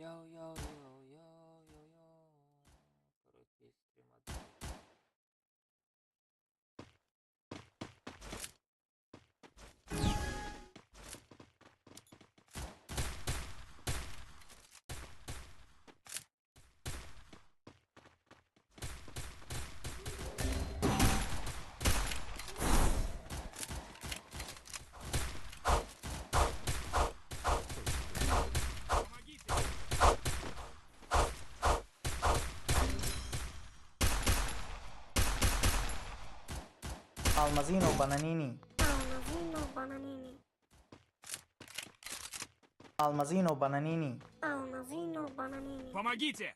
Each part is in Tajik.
Йоу, йоу, йоу, йоу, йоу, йоу. Короче, стрима. Помогите! Алмазино Бананини. Алмазино Бананини. Алмазино Бананини. Алмазино Бананини. Помогите!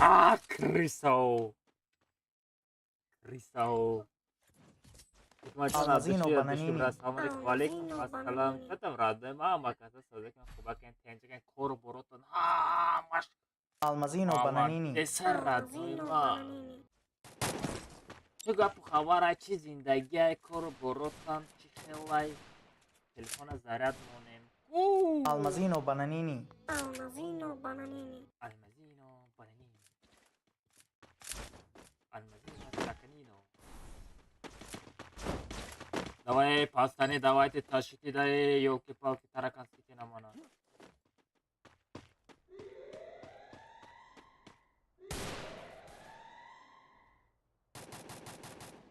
А, крысау! Крысау! Алмазино Бананини. Ассалому алейкум, алейкум Алмазино ассалам. Бананини. Чё там, родной? Мама, каза, садакан, хубакан, тенҷакан, кору боротон. Ҳамаш Алмазино Бананини. Молодеса, родной Алмазино ма. Бананини. Чӣ гапу хабара, чӣ зиндагиай, кору боротан, чӣ хелай? Телефона заряд монем. Алмазино Бананини. Алмазино Бананини. Алмазино Бананини. Алмазино Тараканино. Давай, пацаны, давайте тащите, да, елки-палки, тараканские намана.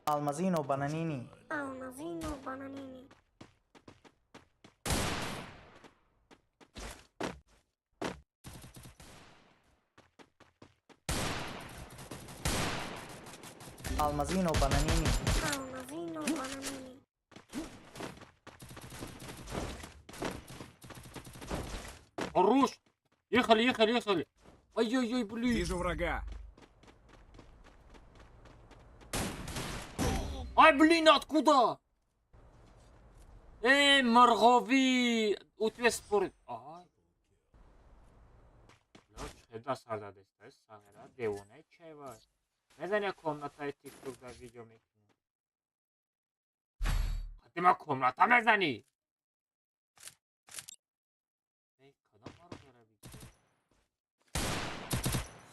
Алмазино Бананини. Алмазино Бананини. Алмазино Бананини. Алмазино Бананини. Хорош! Ехали, ехали, ехали! Ай-яй-яй, блин! Вижу врага! Ай, блин, откуда? Эй, моргови! У тебя спорит. Ай. Чеда сар задеста, сагера, девона, чайва. Мезани комнатаи тикток дар видео мекунӣ. Хатима комната мезанӣ. Эй, кадом маро видео?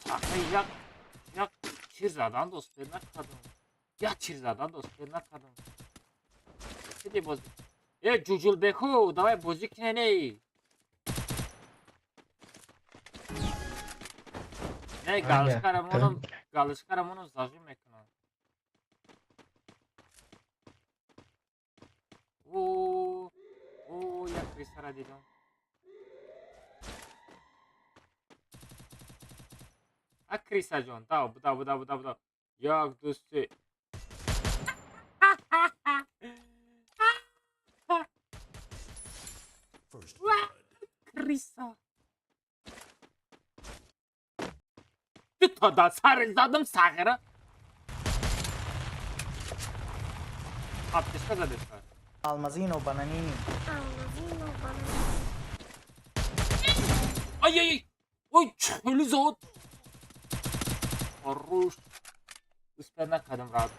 Сахра як чир задан дӯст накардам. Як чир задан дӯст накардам. Чиди бозӣ? Э, Ҷуҷулбеку, давай бозӣ кине ней. Не, галочкара монам, галочкара монам зажим мекунам. О, о, як крысара дидам. А крыса ҷон, дав, дав, дав, дав, дав. Як, ду, се. Крыса. Ту да сар задам сағира. Аптечка задеста. Алмазино Бананини. Алмазино Бананини. Ай ай ай. Ой, хеле зад. Хорош. Успел накардам радо.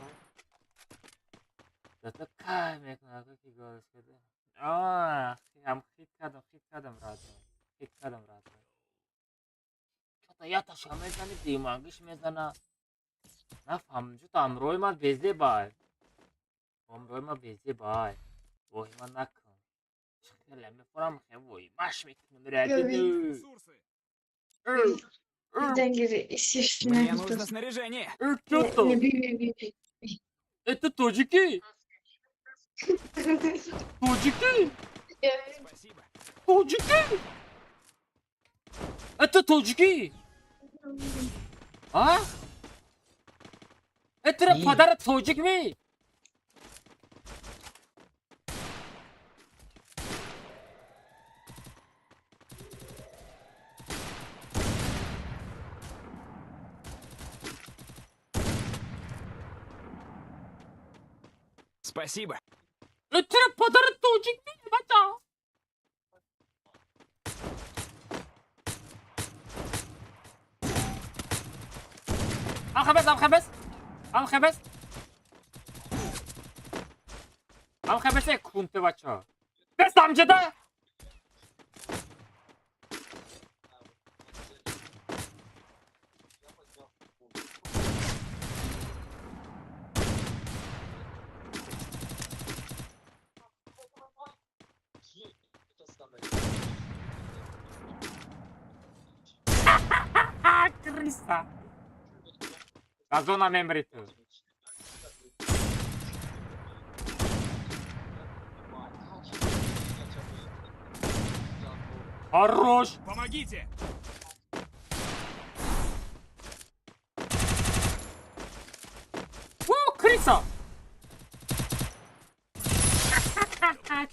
Зато кай мекунад ки голос када. А, ҳам хит кардам, хит кардам радо. Хит кардам радо. Чото яташа мезани, димангиш мезана. Нафаҳмам, чото ҳамроҳи ман безебай. Ҳамроҳи ман безебай. Воҳима накун. Хеле мефурам, хе воҳимаш мекунам. Радиду. Ресурсы! Мне Мне нужно снаряжение! Чото? Это тоҷики? Тоҷики? Спасибо! Тоҷики? Это тоҷики? А? Это падара тоҷик ми? Спасибо! Это падара тоҷик ми, бача? Ам хабес. Ам хабес. Ам хабес кунте бача. Бес амҷада. Крыса. А зона мемрит. Хорош! Помогите! О, крыса!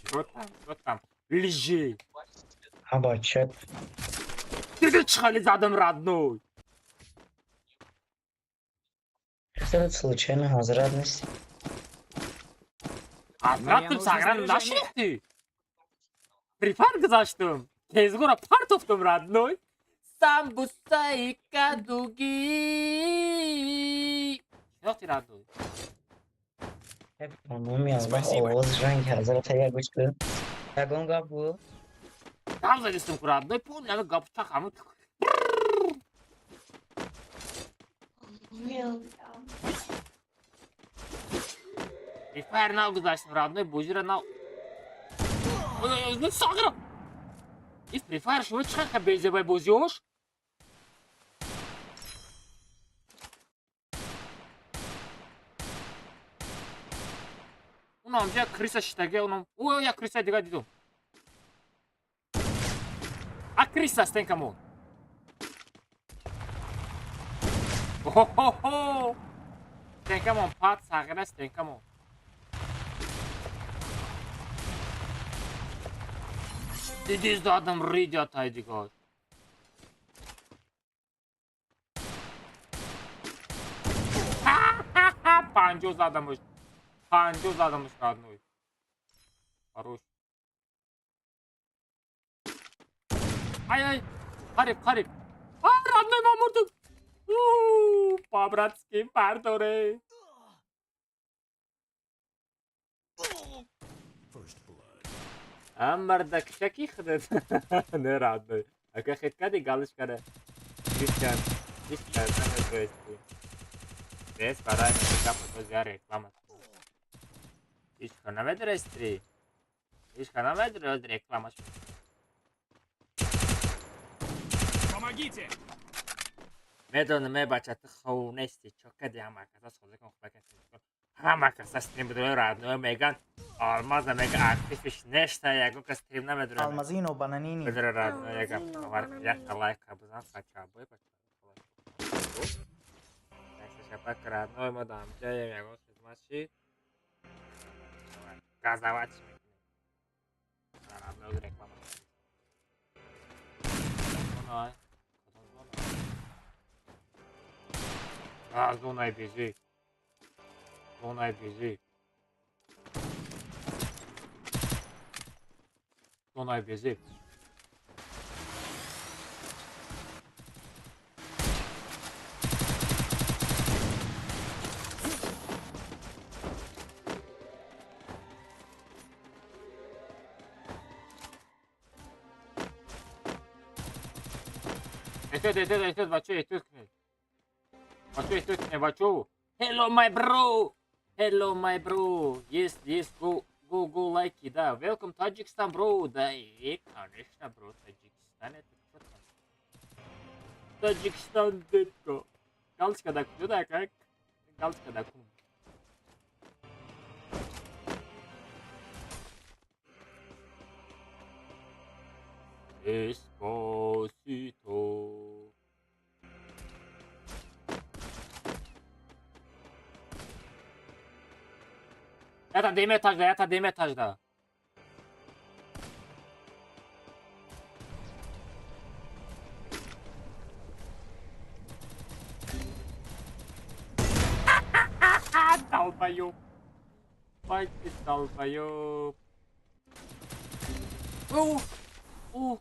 Что там? Что там? Лежи! Абачат. Ты чхали задом, родной! Это случайно Хазрат нест. Хазратым сагран нашихти! Прифар гузаштум! Тезгура партофтум, родной! Самбуса и кадуги! Шинохти, родной? Спасибо. Овоз ранг Хазрат я гӯш кун. Ягон гап бу? Гап задистум ку, родной, помню, ами гапчак ами. Прифар нав гузаштум, родной, бозира нав. Ой, сагра! И Free Fire шумо чӣ қадр безебай бозиҳош? Унам як крыса шитага, унам. О, як крыса дига дидум. А крыса стенкамон. О-хо-хо! Стенкамон пат сагра стенкамон. Диди задам ридя тай дигар. 50 задамш. 50 задамш, родной. Хорош. Ай-ай. Қариб, қариб. А, родной, ман мурдум. По-братски бардоре. Амарда кчаки худат. Не родной. Ака хиткади галиш кара. Кристиан. Кристиан, намедонисти. Бес барои мегап то реклама. Ҳеҷ намедонисти. Ҳеҷ намедонад рекламаш. Помогите! Медонам, э бача, ту хов нести. Чо кади ҳама каса соза кун худо каси. Ҳама каса стрим бидои родной меган. Алмаза мега активиш нешта, ягон кас стрим намедонад. Алмазино бананини. Бидро родной, ягон хабар, як лайк бизан хача бой бача. Шапак родной мо дамҷаем ягон хизмат шид. Газават мекунем. Родной реклама. Зонай. Кадом зона? А, зонай безӣ. Зонай безӣ. Зонай безӣ. Эҳтиёт, эҳтиёт, эҳтиёт, бачо, эҳтиёт кунед. Бачо, эҳтиёт кунед, бачо. Hello, my bro. Hello, my bro. Yes, yes, go, go, go, like it, да. Welcome, Tajikistan, bro. Да, и, конечно, bro, Таджикистан, это что там? Таджикистан, детка. Галочка да куда, да, как? Галочка да кун. Despacito. Ята дем этажда, ята дем этажда. Долбоёб. Ой, ты долбоёб. О, о.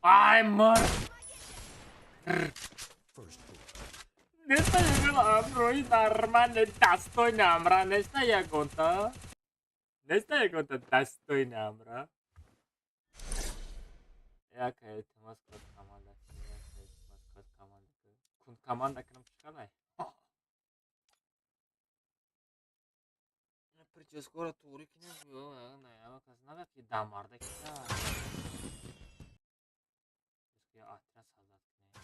Ай, мар. Неста ягон амрои нормальный, достойный амра, неста ягонта. Неста ягонта достойный амра. Яка илтимос код команда. Яка илтимос код команда. Кун команда кунам чӣ? Прическаро туғрӣ кинем, кас нагӯяд, ки дамарда кида. Отряд создать кунем.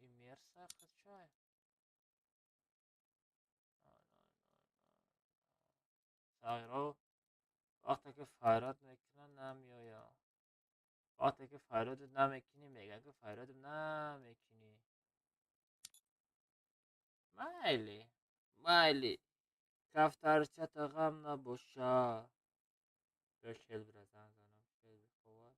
И мерса чой? Сағиро вақте ки файрод мекунад, намеояд. Вақте ки файродат намекунӣ, мегӯяд, ки файродам намекунӣ. Майли, майли. Кафтарчата ғам набоша. Ё Шелбира занг занам, Шелби хобад.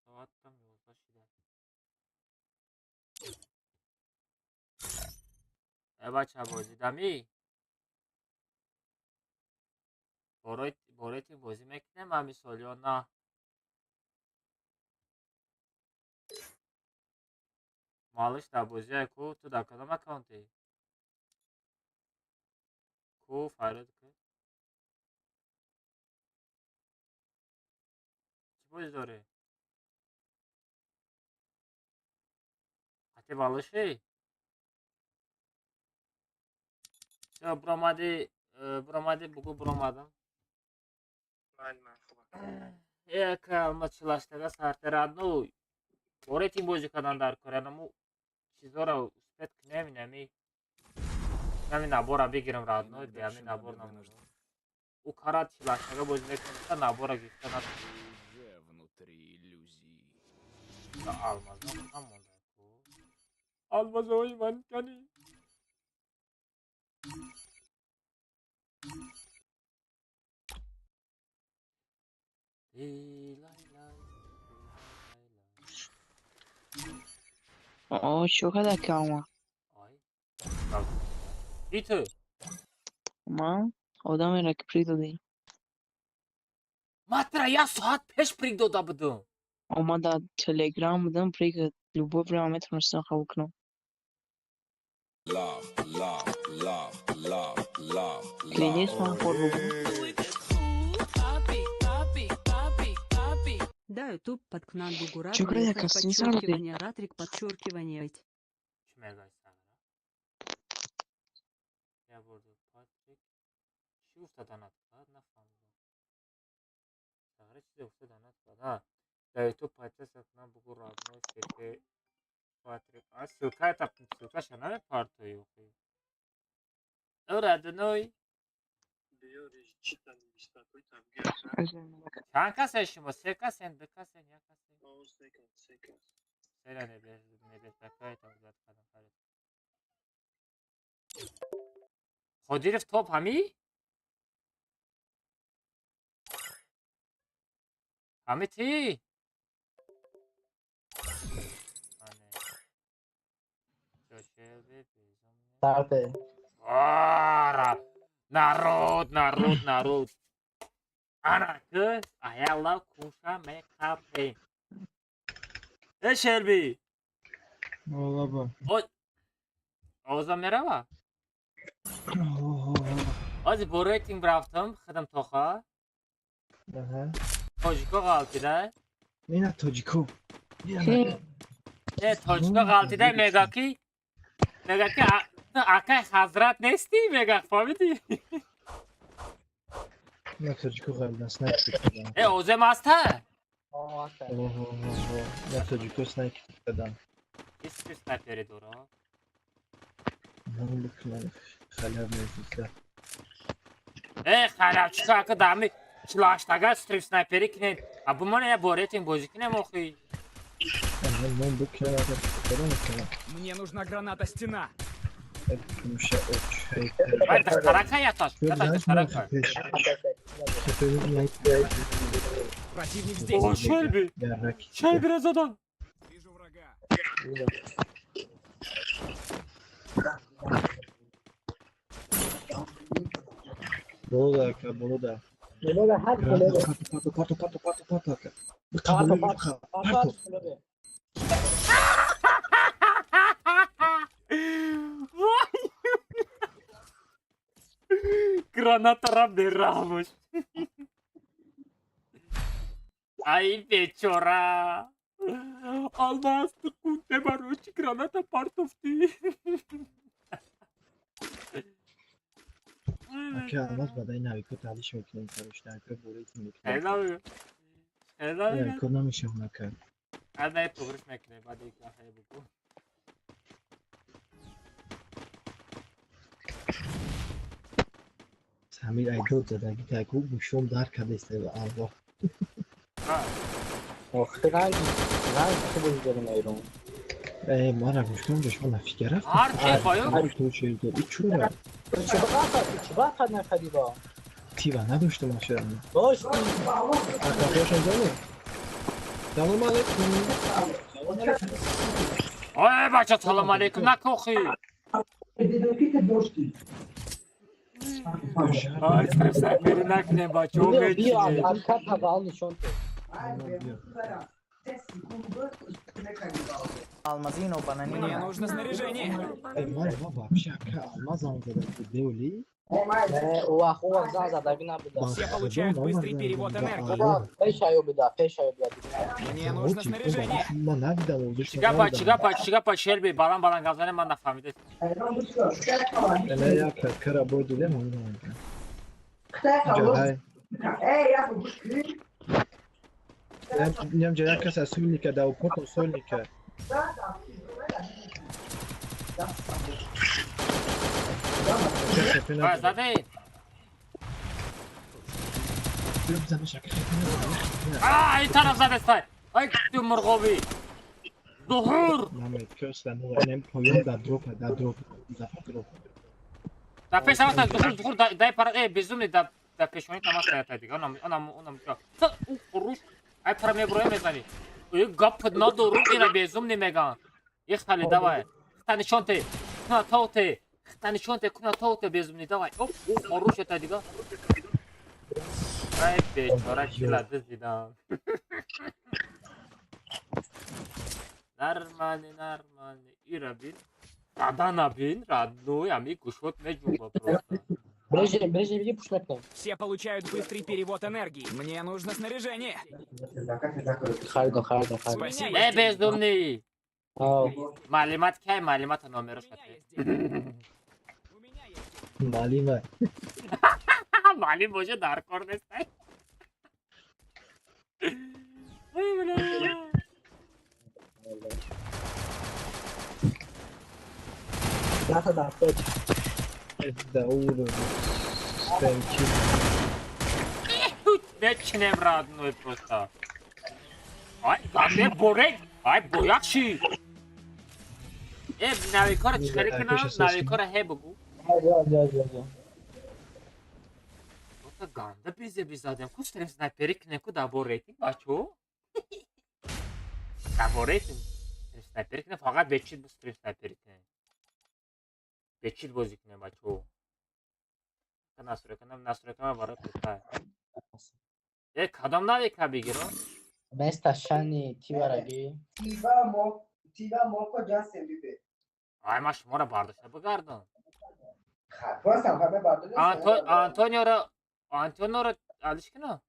Соатам 11 шида. Э, бача, бозидамӣ? Бораи тим бозӣ мекунем ҳамин сол ё на? Малыш дар бозия ку, ту дар кадом аккаунтӣ? Ку файрод ку? Чӣ бозӣ дорӣ? Қати балышӣ? Всё, биромадӣ, биромадӣ, бугӯ биромадам. Яка ма чилаштага сартерадну бораи тим бозӣ кардан дар кор, анаму чизоро успеть кунем, инами набора бигирам, родной, бе ами набор намонам. Ӯ кара чилаштага бозӣ мекунад, набора гирифта натавонам. Уже внутри иллюзии. Алмазо кам монда ку. Алмазои ман кани. Лай лай. О, чё када кама? Ай. И ту? Ман одамеро ки прыг додӣ. Ман тра як соат пеш прыг дода будум. О, ман дар телеграм будам, прыг любой время метавонистам қабул кунам. Love, love, love, love, love, Клянись, love. ман хор бугу. Да, ютуб под кнангу Чё када кас нисарди? Подчеркивание ратрик подчеркивание ить. Чӣ мегӯяд Сағира? Я бурду Патрик. Чӣ гуфта донат кард? Нафаҳмидам. Сағира чизе гуфта донат кард. Ҳа. Дар ютуб подписка кунам, бугу, родной фефе Патрик. А ссылката, ссылкаша намепартои охи. Ӯ родной. Чанд касе шумо? Се касен, ду касен, як касен? Сера небезбакаятон зад кардам харид. Ходиров топ ҳамӣ? Ҳами ти? Ане. Ҷошелби безумный. Старте. Ара! Народ, народ, народ. Ана ки аяла куша мекапем. Э, Шелби! Олаба. Овозам мерава? Ози бо рейтинг рафтам, худам тоха. Аҳа. Тоҷико ғалтида. Мина тоҷико. Не, тоҷико ғалтида, мега ки ту акай ҳазрат нестӣ, мега, фаҳмидӣ? Мина тоҷико ғалидан снайпер кардам. Э, озем аста? Оҳо. Мина тоҷико снайпер кардам. Ки снайпери дора? Ман бикунам халяв мезиса. Э, халявчика, ака дами чилаштага стрип снайпери кинед. А бумона я бо рейтинг бозӣ кинем охи. Ман бикунам кардам мекунам. Мне нужна граната стена. Муша очай. Вай, духтарака яташ, яташ духтарака. Противник здесь. О, Шелби! Шелби задан! Вижу врага. Боло ака, боло да. Боло да ҳар боло. Парто, парто, парто, парто, парто ака. Парто, парто, парто. Граната берамош. Ай бечора. Алмаз кунте барочи граната партофти. Ака алмаз бадай навико талиш мекунем короче, навико борит мекунем. Хела. Хела. Навико намешавам ака. Адай прогресс мекунем, бадай кахе буку. Самир айдод задаги таку гӯшом дар кардааст аллоҳ. Охир ранг ранг чӣ бозӣ дорем айрон? Э, мара гӯш кун, ҷошма нафига рафт. Ҳар чӣ поён. Ту чӣ дод? И чура? Чӣ бақад? Чӣ бақад нахади ба? Тива надоштам ашам. Дошти. Ака хошам донӣ? Салом алейкум. Ой, бача, салом алейкум накохи. Ай, снайпери накунем, бачаҳо мечинем. Ака тавал нишон тед. Алмазино, бананина. Мне нужно снаряжение. Эй, ма вообще ака алмазам зада деули? Не, увах зан задаги набуда. Все получают быстрый перевод энергии. Пешаю буда, пешаю буда. Мне нужно снаряжение. Ма надидам олдиш. Чига чига чига шелби балан балан гап ман нафаҳмидам. Эна як кара бой дилем он. Ням ҷа як кас аз сольника да употон сольника. Ва задаи. А, ин тараф задестай. Ай ту мурғобӣ. Зуҳур. Намед кёс да нем поён да дроп да дроп зафар дроп. Да пеш ама зуҳур зуҳур дай пара э безумный да да пешони тамос каятай дига. Онам онам онам чо. У хуруш. Ай пара меброя мезани. Э гап надору ина безумный меган. Ихтали давай. Хта нишонте. Куна тоте. Хта нишонте куна тоте безумный давай. Оп, у хуруш это дига. Ай бечора чила дидам. Нормально, нормально. Ира бин. Радана бин, родной, ами гушот меҷумба просто. Брежнев, Брежнев, иди пушмекнем. Все получают быстрый перевод энергии. Мне нужно снаряжение. Хайда, хайда, хайда. Спасибо. Э, безумный. Маълумат кай, маълумата номераш кате. Малима. Малим боше дар кор нестай. Ой, бля. Дата да, пет. Да, уровень. Спенки. Мечнем родной просто. Ай, гамне борек. Ай, боякши. Э, навикора чикари кунам, навикора ҳе бугу. Просто ганда бизе бизадем. Ку стрим снайпери кунем ку дар бо рейтинг, бачо? Дар бо рейтинг. Стрим снайпери кунем, фақат бечит бу стрим снайпери кунем. Бечит бозӣ кунем, бачо. Настройка, настройка барои песта. Э, кадом навика бигирам? Места шани тивараги. Тива мо, тива моко ҷасем бибе. Ай, ма шуморо бардошта бигардон. Просто ҳама бардошта. Антониоро, Антониоро алиш кунам?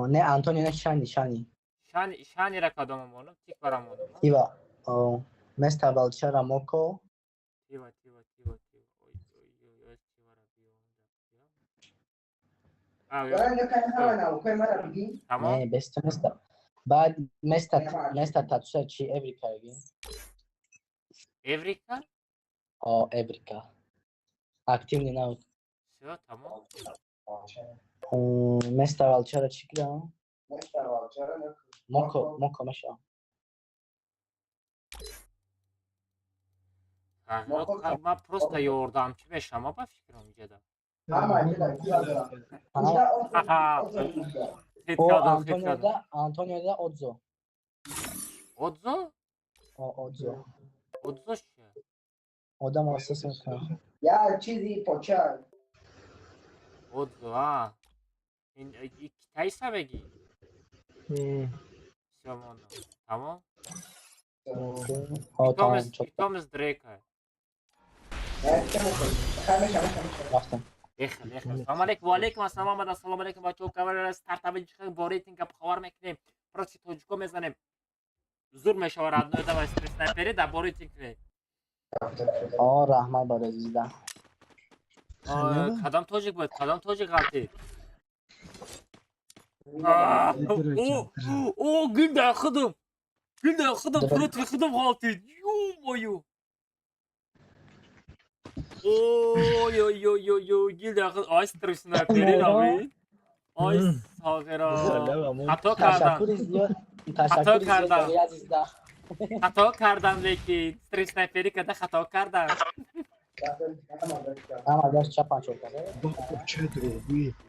Не, Антонио не шани, шани. Шани, шанира кадом монам? Тик барам монам. Тива. Места балчара моко. Тива, тива, тива, тива. Ой, ой, ой, ой, тивара биёнда. Не, без места. Баъд места, места татуша чи Эврика ги? Эврика? О, Эврика. Активный навык. Всё, тамом. Места валчара чи кидам? Места валчара Моко, моко меша. Ман просто ёрдамчӣ мешавам, ба фикрам иҷода. О, Антониода, Антониода Отзо. Отзо? Отзо. Отзо чия? Одам асос мекунад. Я чизи поча. Отзо, а. Ин китайса мегӣ? Всё, мондам. Тамом? Питомец Дрейка. Рафтам. Эхел, эхел. Салом алейкум, ва алейкум ассалом, омад. Ассалому алейкум, бачаҳо. Кавалера стартави бо рейтинг гап хабар мекунем. Против тоҷико мезанем. Зур мешава, родной, давай снайпери да бо рейтинг кунем. О, раҳмат барои зида. Кадом тоҷик буд? Кадом тоҷик ғалтид? О, гилда худам. Гилда худам против худам ғалтид. Ё-моё. Ой, ой, ой, ой, ой, гилда худ, ай стрим снайпери рави. Ай сағира. Хато кардам. Хато кардам. Хато кардам, лекин стрим снайпери када хато кардам. Ама чапан шуд.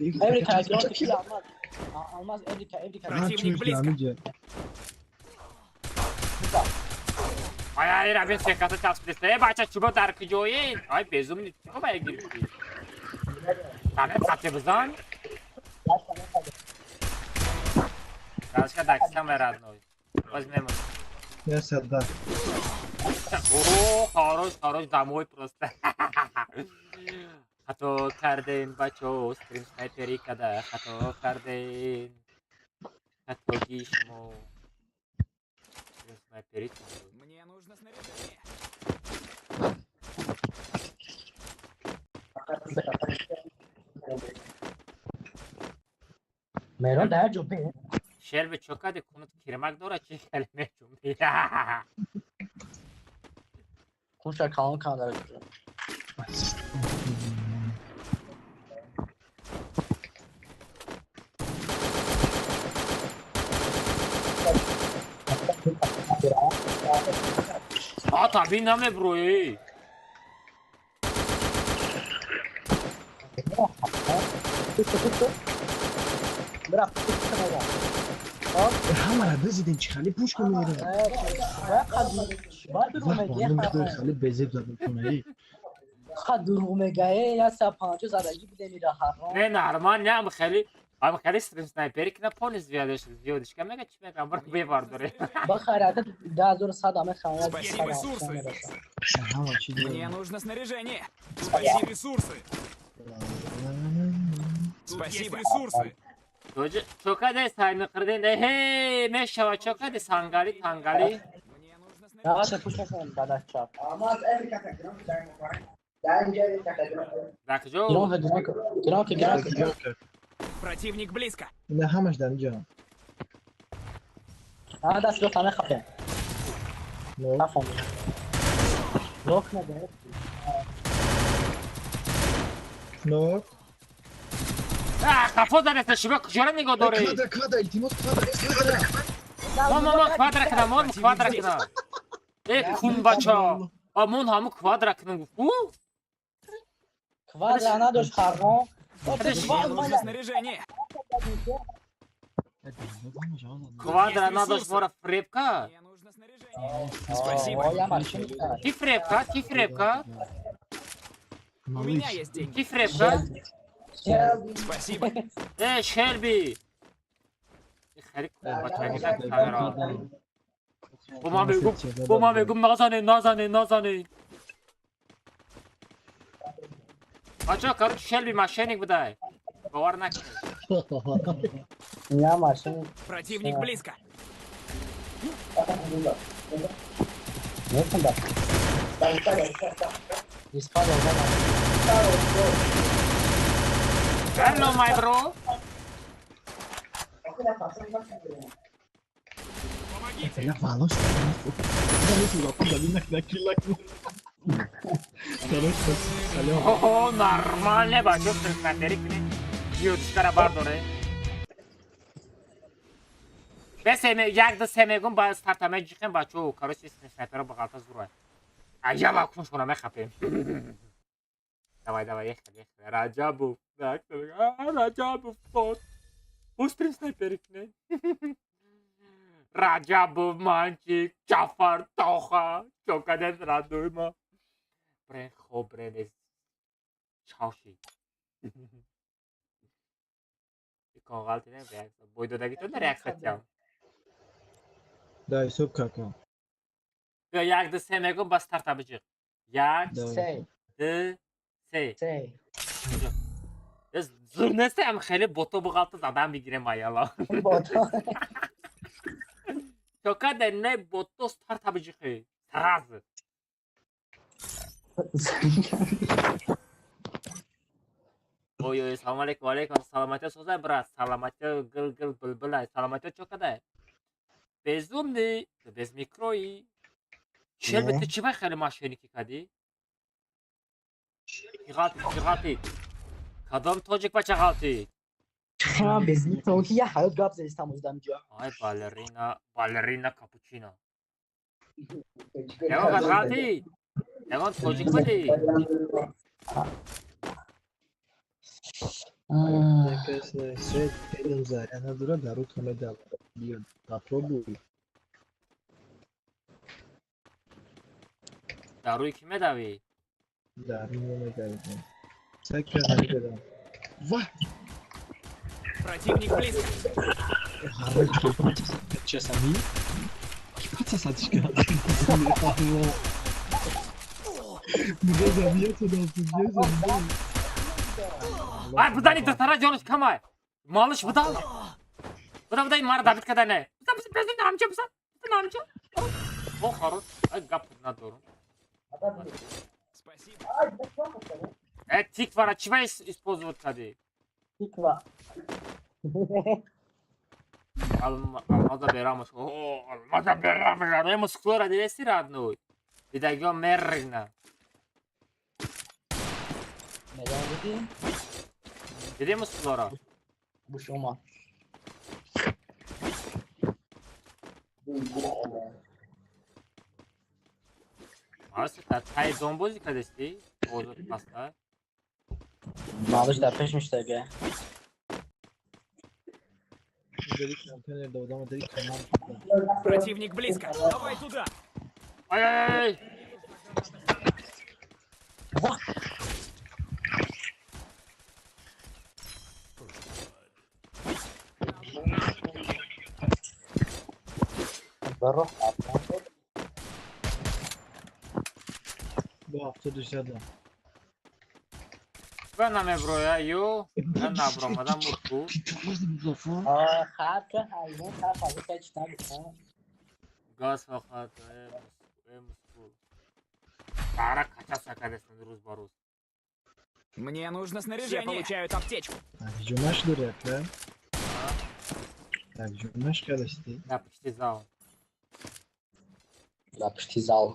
Эврика, алмаз. Алмаз, эврика, эврика. Противник близко. Ай, ай, рабин секата часпидаст. Э, бача, чуба дар куҷоед? Ай, безумни, чуба ба гирифтӣ? Тане қате бизан? Галочка даксам, родной. Возьмем. Я сада. О, хорош, хорош, домой просто. Хато кардем, бачо, стрим снайпери када, хато кардем. Хатоги шумо. Стрим снайпери. Мне нужно снаряжение. Мерон дар ҷо бе. Шерби чо кади кунут кирмак дора чи хеле меҷунби. Кунша калон калон дар ҷо. А таби намеброи. Ҳамара бизидем, чи хали пушка меорем. Хали безеб задем кунаи. Дурӯғ мегае, я са панҷо задагӣ бидем ира ҳаром. Не, нормал, не, ам хели ам хели стрим снайпери кина понис зиёдиш зиёдиш ка мега чи мега бар бевар доре. Бахайр, ата 2100 аме хана. Спасибо, ресурсы. Мне нужно снаряжение. Спасибо, ресурсы. Спасибо, ресурсы. Чо каде сайни қирдин? Эҳе, мешава, чо каде сангали тангали? Наша пушка бадаш чап. Алмаз, эврика грам дар Дар куҷо? Гранка, гранка. Противник близко. Ина ҳамаш дар инҷо. А, даст лох аме хапе. Нафаҳмидам. Лох надорад. Но. Хафо задаста, шумо куҷоро нигоҳ доред? Квадра, квадра, илтимос, квадра, квадра. Мо, мо, мо, квадра кунам, мо квадра кунам. Э, кун бача. А мон ҳаму квадра кунам гуфт. У? Квадра надошт ҳаром. Мне нужно снаряжение. Квадра надошт мора фребка? Мне нужно снаряжение. Спасибо. Ки фребка? Ки фребка? У меня есть деньги. Ки фребка? Спасибо. Э, Шелби. Хеле бача камера. Бо ман мегум, бо ман мегум назане, назане, назане. Бача, короче, Шелби мошенник будай. Бовар накунед. Я мошенник. Противник близко. Нетун да. Испадал, да. Hello, my bro. Помогите. Я волос. О, нормально, бачо, снайпери кунед. Зиёдишкара бардоре. Бесе як ду се мегум ба стартаме ҷиқем бачо, короче, снайпера ба ғалта зурай. Аяла кунш кунам мехапем. Давай, давай, ехали, ехали. Раҷабов. Так, Раҷабов, бот. Бо стрим снайпери кунед. Раҷабов, Манчик, Ҷафар, Тоха, чокадес родной ма. Брен хоб, брен эс чавши. Конғалтидем реакция. Бойдодагитон реакция тям. Да, ҳисоб кака. Биё, як, ду, се мегӯм, ба старта биҷиқ. Як, Се. ду, се. Се. Зур нестем, хеле бото буғалта задан бигирем аяла. Бото. Чокаде не бото старта биҷиқи. Сразу. Ой, ой, салом алейкум, алейкум, саломатия созай, брат, саломатия гил гил булбулай, саломатия чокаде. Безумный, без микрои. Чел, Не. ту чӣ бай хеле мошенники кадӣ? Ки ғалтӣ, ки ғалтӣ? Кадом тоҷик бача ғалтӣ? Ман без микро ки я ҳаёт гап задистам оз дамҷа. Ай, балерина, балерина капучино. Ягон кас ғалтӣ? Ягон тоҷик будӣ? Кас насред едам заря надора, дар рӯ медам. Биё, попробуй. Дар рӯи кӣ медавӣ? Дар рӯ медавидам. Сай кас намедадам. Ва! Противник близко. Часами? Пацасачка. Ай, бидани духтара ҷонаш камай. Малиш бидан. Бида, бида, мара давид када не. Бида, бида, бида, намча, бида, бида, намча. О, хорош. Ай, гап надорум. Спасибо. Э, тиквара чӣ ба использовать кадӣ? Тиква. Алмаза берамаш. О, алмаза берамаш. Родной мускулора дидеси, родной. Дидагиҳо мерина. Медон дидӣ? Диди мускулора? Буш омад. Маси та тай дом бозӣ кадести? Озод паста. Малыш дар пеш миштага. Противник близко. Давай туда. Ай, ай, ай. Баро. Бо 76. Ба намеброя ё, на набромадам мурку. Хар ка ҳайвон хар фазо кай чита гуфтам. Газ фақат э мускул. Бара качаса кадестан рӯз ба рӯз. Мне нужно снаряжение. Все получают аптечку. Ҷумаш дори ака? Так, ҷумаш кадасти? На пушти зал. Дар пушти зал.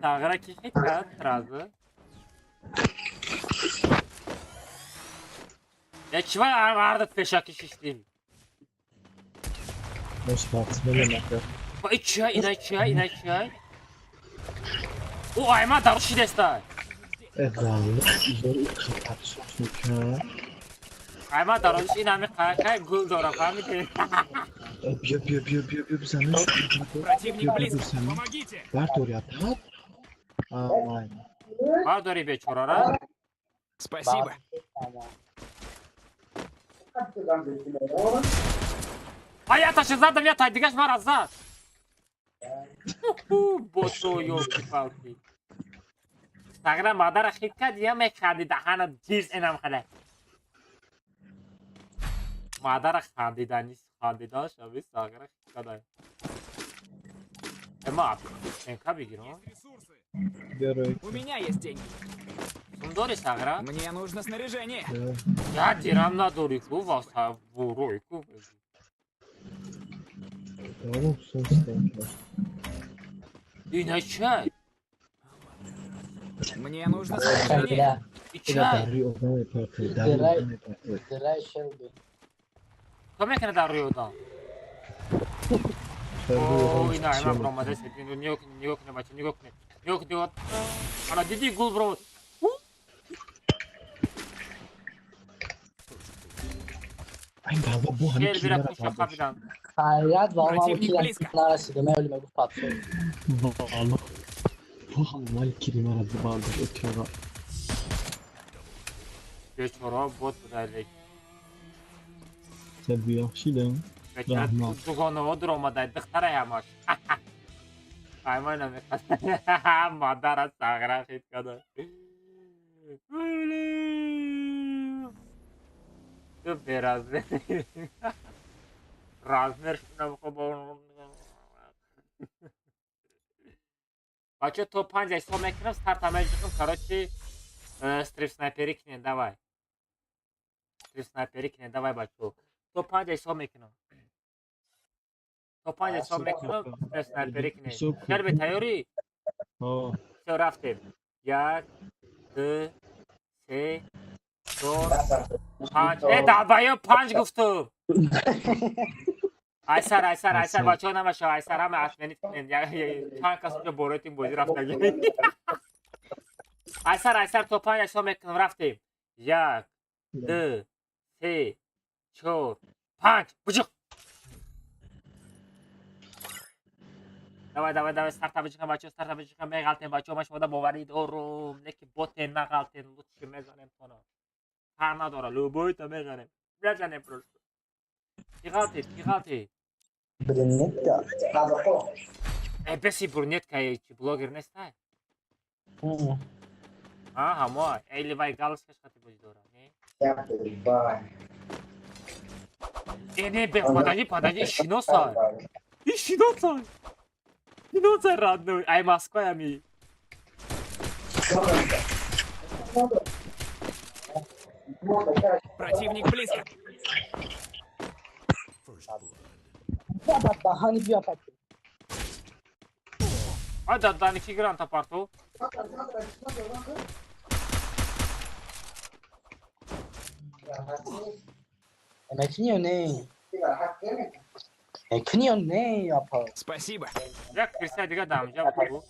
Тағира ки хит кард сразу. Я чӣ ба ардат пешаки шиштим? Мо спортсменем ака. Ба и чия, ина чия, ина чия? О, айма дар шидеста. Э, валло, изор хатсос мекунад. Айма дарозиш ин ҳами қаяқай гул дора, фаҳмидӣ? Биё, биё, биё, биё, биё, бизаниш. Противник Биё, биё, близко. бизаниш. Помогите. Бардори атат? Ай. Бардори бечорара? Спасибо. Ай, яташа задам, ятай, дигаш мара зад. Уху, бото ёлки-палки. Тағира мадара хит кард, я механди даҳана ҷирс инам хеле. Мадара хандиданис, хандидан шави сағира хит кардай. Эма, энка бигирам. Ресурсы. Биё рӯй. У меня есть деньги. Сум дори сағира? Мне нужно снаряжение. Я дирам надори ку, васа бурой ку. Дорум сум стенка. Ина чай? Мне нужно снаряжение. Бля, И Ира чай? дар рӯи одам мепартои, дар рӯи одам мепартои. дирай шелби. Кто мекунад дар рӯи одам? Дар рӯи О, одам ина ама чӣ бромада мекунад? се, нигоҳ кунед, нигоҳ кунед, бача, нигоҳ кунед. Нигоҳ кунед, нигоҳ. Ана диди гул бромад. Ай баба бо ҳами Шел бира кимара пуша бардошт. хабидан. Хайрат ва ман Противник килам близко. нарасидам, ман оли мегуфт патшо. Валло. Бо ҳамали киримара бардошт отёра. Бечора бот буда лек. Бияхшидам. Бечора Раҳмат. дугонаҳо дуромадай, духтарай ҳамаш. Аймай намехост. Мадара сағра хит када. Ту беразмер. Размер намехо. Бача, то панҷ ҳисоб мекунам, старта меҷиқам, короче, стрип снайпери кинем, давай. Стрип снайпери кинем, давай, бачо. То панҷ ҳисоб мекунам. То панҷ ҳисоб мекунам, стрип снайпери кинем. Ҳисоб кун. Шерби, тайёрӣ? Ҳо. Всё, рафтем. Як, ду, се, чор, панҷ. Э, даваю, панҷ гуфтум. Айсар, айсар, айсар, Айсар. Бачаҳо, намашава, айсар, ҳама отменить кунем. Чанд кас унҷо борои бозӣ рафтаги. Айсар, айсар, то панҷ ҳисоб мекунам, рафтем. Як, ду, се, чор, панҷ. Буҷиқ! Давай, давай, давай, старта биҷиқам, бачаҳо, старта биҷиқам, меғалтем, бачаҳо, ман шумода боварӣ дорум. Не ки боте нағалтем, лучше мезанем тона. Фарқ надора, любойта мезанем. Мезанем просто. Ки ғалтед, ки ғалтед? Брюнетка. Э, беси брюнетка е, чи блогер нестай? А, ҳамо, эли вай галочкаш хати бозӣ дора, не? Э, не, бе, подожди, подожди, шиносай. И шиносай. Шиносай, родной. Ай, Москва ами. Противник близко. Даҳани бия пак. Ай, да, да, ки гранта парту. Мекунӣ ё не? Мекунӣ ё не, апа? Спасибо. Як кирсай дига дамҷа буд.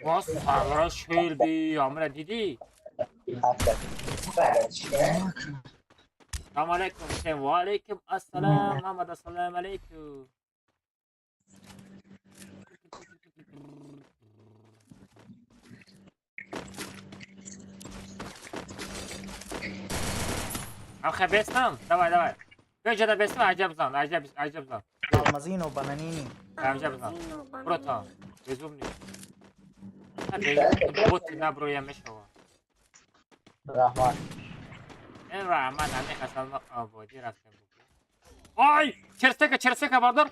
Ва сагра шелби, амра дидӣ? Салом алейкум, всем. Ва алейкум ассалам, Мамад, ассалам алейкум. Амха бестам? Давай, давай. Беҷада бестам, аҷаб зан, аҷаб, аҷаб зан. Алмазино бананини. Аҷаб зан. Алмазино Братан, бананини. безумный. А, безумный, боти наброя мешава. Раҳмат. Ин раҳмат, ҳамин ма ободӣ рафтем. Ай! Черстека, черстека бардор.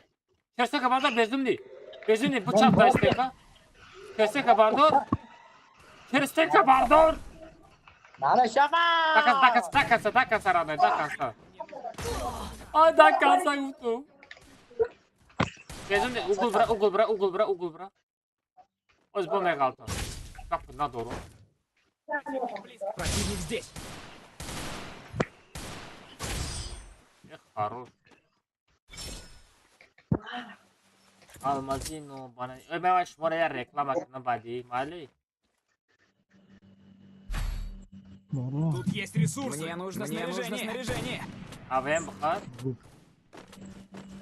Черстека бардор, безумный. Безумный, бучап да стека. Черстека бардор. Черстека бардор. Нана шафа! До конца, до конца, до конца, до конца, родной, до конца. Ай, до конца гуфтум. Безумный, угол бра, угол бра, угол бра, угол бра. Оз бо меғалтам. Гап надорум. Противник здесь. Эх, хорош. Алмазино, банани. Ой, ман шуморо як реклама кунам баъди, майли? Моро. Тут есть ресурсы. Мне нужно Мне снаряжение. Нужно снаряжение. АВМ бихар?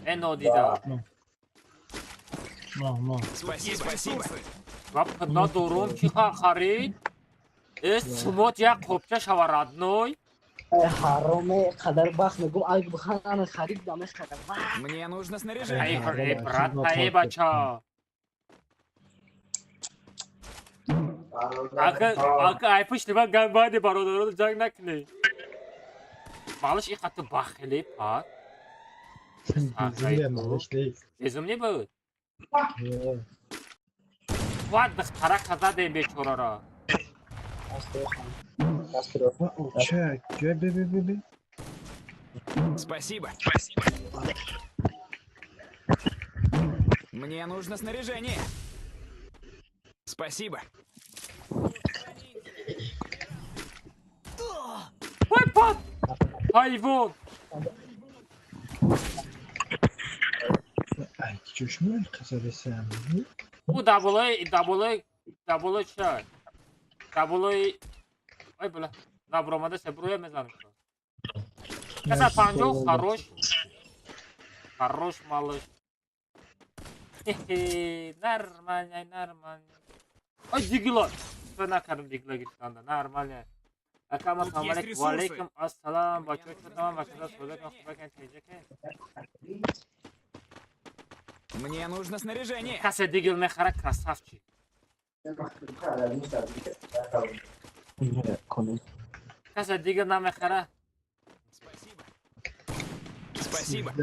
Э, нодида. На, на. Спасибо. Спасибо. Гап надорум, чи харид? Э, сумот як қопча шава, родной. Э, ҳароме, қадар бахт мегум, ай бихан ана харид да мехарам. Мне нужно Ай, снаряжение. э, брат, ай, бача. Ака, ака, ай пушти ман гамбади бародарону ҷанг накунӣ. Малыш и қати бахили пак. Безумие, малыш нест. Безумный буд. Ҳо. Ва духтара казадем бечораро. Ва, оча, ҷой бе бе бе бе. Спасибо. Спасибо. Мне нужно снаряжение. Спасибо. Вой, пат! Ҳайвон! Ай, чӯшмон қасадесам. Ӯ даболои, даболои, даболои ча? Даболои. Ой, била. Набромада се бруя мезанам. Каса 50 хорош. Хорош малыш. Хе-хе, нормально, нормально. Ой, дигла. Что накарм дигла гирифтанда, нормально. Акам ассалому алейкум. Ва алейкум ассалам. Бачо чотам, бачо содакан хубакан чеҷаке. Мне нужно снаряжение. Касе дигл мехара красавчик. Касе дигл намехара. Спасибо. Спасибо.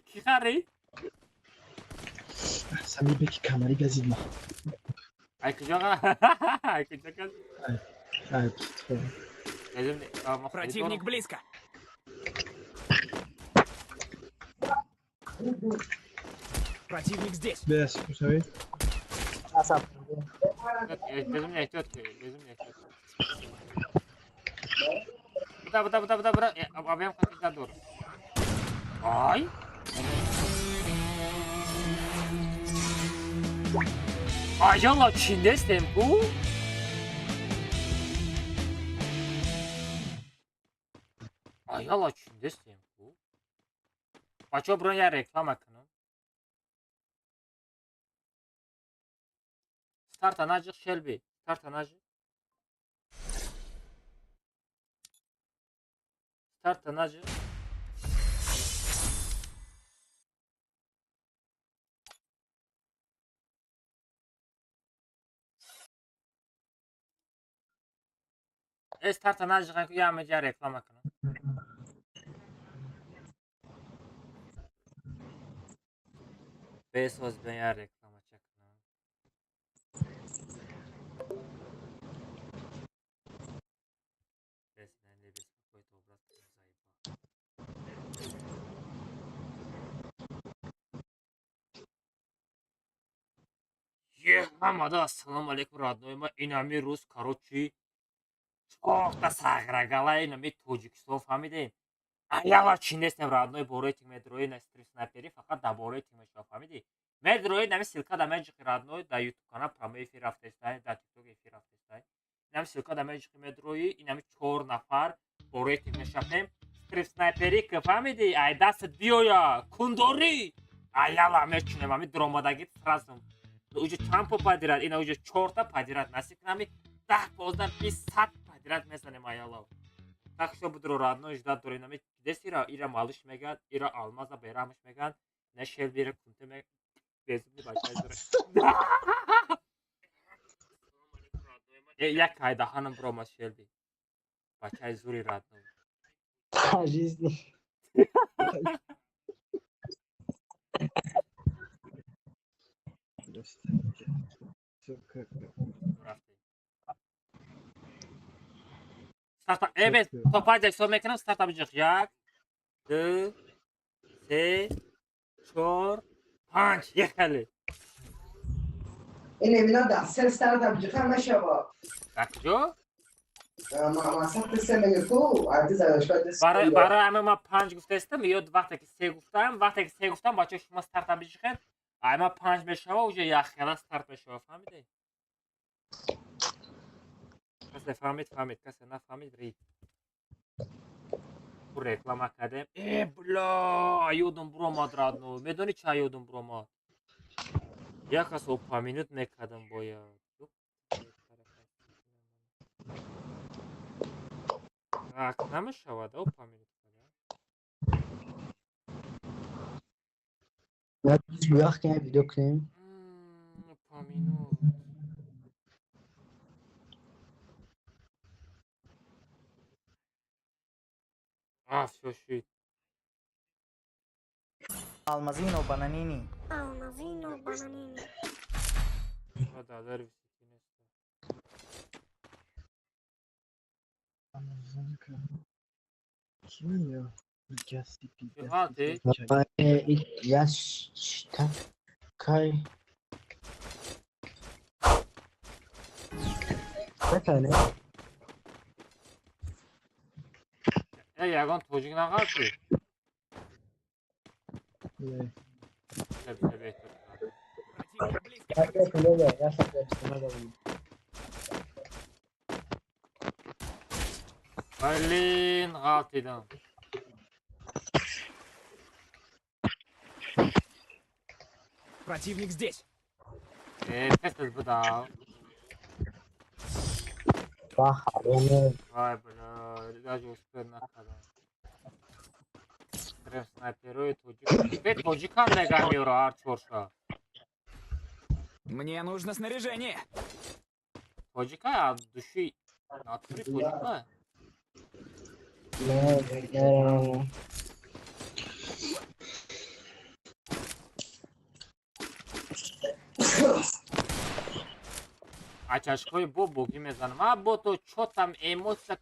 Ки хари? Сами беки камари газид ма. Ай куҷо? Ай куҷо газ? Ай, Противник близко. Противник здесь. Бес, кусай. Безумня, тетка, безумня, тетка. Буда, буда, буда, буда, буда. Объем хати задур. Ай. Аяла чиндестем ку? Аяла чиндестем ку? Бачо брон я реклама кунам. Старта наҷиқ Шелби. Старта наҷиқ. Старта наҷиқ. Старта наҷиқ я меҷа реклама кунам. Бесоз бен я реклама чакунам. Бес не беспокоит образ заеба. Е, ҳамада ассалому алейкум родной ма инами рӯз короче чорта сағрагала инами Тоҷикистон фаҳмидем. Аяла чи нестем родной бораи тим медрои на стрим снайпери фақат дар бораи тим мешава фаҳмидӣ? Медрои нами ссылка да меҷиқи родной дар ютуб канал прямой эфир рафтестай, дар тикток эфир рафтестай. Инами ссылка да меҷиқи медрои инами 4 нафар бораи тим мешавем. Стрим снайпери ки фаҳмидӣ? Ай дастат биёя, кундорӣ. Аяла мечунем ами дуромадагит сразу. Уҷо чанд по падирад? Ина уҷо 4та падирад. Насиб кунами 10, 15, 20, 100 падирад мезанем аяла. Так что будро родной ждать дорем нами десира ира малыш меган, ира алмаза берамш меган, не шелбира кунте мег безумни бачай дора. Як айдаҳанам бромад шелби. Бачай зури родной. Жизни. Старта, эбес, то панҷ ҳисоб мекунам, старта биҷиқ. 1, 2, 3, 4, 5. Ехали. Ин эмина дар се старта биҷиқа мешава. Дар куҷо? Масафи се мега ку, айди задашва дес. Барои ҳама ман 5 гуфтаистам, ё вақте ки 3 гуфтам, вақте ки 3 гуфтам, бачаҳо шумо старта биҷиқед, ай ман 5 мешава, уже яхела старт мешава, фаҳмидед? Касе фаҳмид, фаҳмид, касе нафаҳмид, рид. Ку реклама кардем. Э, бля, ёдам буромад родной. Медонӣ ча ёдам буромад? Як кас упомянуть мекардам бояд. Так, намешавад, упомянуть кардан. Буях кунем, видео кунем. Упомянуть. А, всё, щит. Алмазино бананини. Алмазино бананини. Да, да, Я такай. Такай, ягон тоҷик нағалти? Не. Блин, ғалтидам. Противник здесь. Пес бидав. Ва ҳароме. Вай, бля, даже успел накардам. Прям снайперои тоҷик. Бе тоҷикам мегам ёро ҳар чорша. Мне нужно снаряжение. Тоҷика аз души натури тоҷика. Не, не, не. А чашкҳои бо богӣ мезанам. А бо то чо там эмоция.